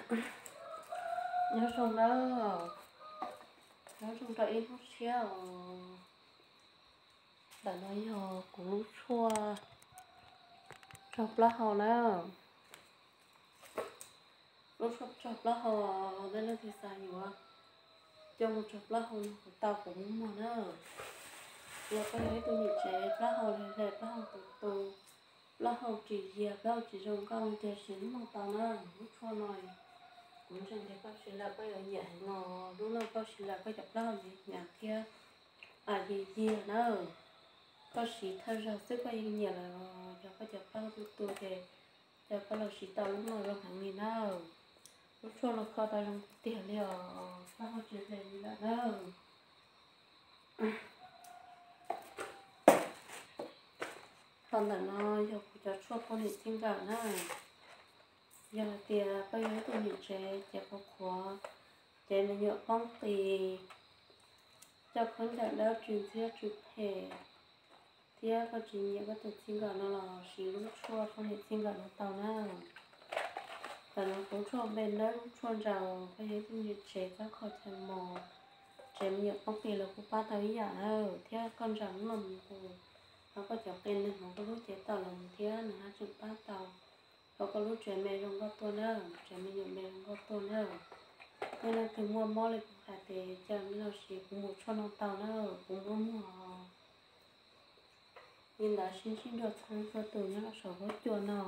Nyob zoo nawb, nyob zoo rau ib hnub tshiab os. Ntawm no yog kuv lub tshuaj tsog plaub hau na. Lub tshuaj tsog plaub hau, nej leej twg xav yuav coj mus tsog plaub hau no kuv tau, kuv muaj muag na. Yog koj yog ib tug niam tsev plaub hau hle hle, plaub hau tu tu, plaub hau tsis yiag, plaub hau tsis zoo nkauj no ces siv lub no tau na. Lub tshuaj no kuv ntseeg tias koj siv lawm koj yuav nyiam heev no. Lub no koj siv lawm koj cov plaub hau yuav hnyav thiab yiag yiag na. Koj siv thawj zaug xwb koj yeej nyiam lawm. Yog koj cov plaub hau tu tu ces coj koj los siv tau lub no zoo heev li na. Lub tshuaj no kho tau zoo tiag tiag li os, plaub hau tsis hle li lawm na. Thaum ntawm no yog kuv cov tshuaj poj niam txij nkawm na. Yog hais tias koj yog ib tug niam tsev ces qhuav qhuav, ces me nyuam poob qis, coj khaub ncaws dawb tsw ntxhiab tsw phem, thiab koj tsis nyiam koj tus txij nkawm no los siv lub tshuaj poj niam txij nkawm no tau na. Ntawm no kuv tshuaj npe nawb, lub tshuaj ntsaum, koj yog ib tug niam tsev txob kho chaw mos, tsev me nyuam poob qis los kuj pab tau ib yam na, thiab koj ntsaum lub no mus tus, ho koj cov qe neeg hauv koj lub cev tom los thiab nws haj tseem pab tau. Thov koj lub tsev me zoo nkauj tuaj na, tsev me nyuam me zoo nkauj tuaj na. Nej leej twg muaj mob li kuv hais ces cia nej los siv kuv mus tshuaj no tau na, kuv muaj muag. Li ntawd sib ntsib dua txhua leej txhua tus nyob rau saum huab cua no.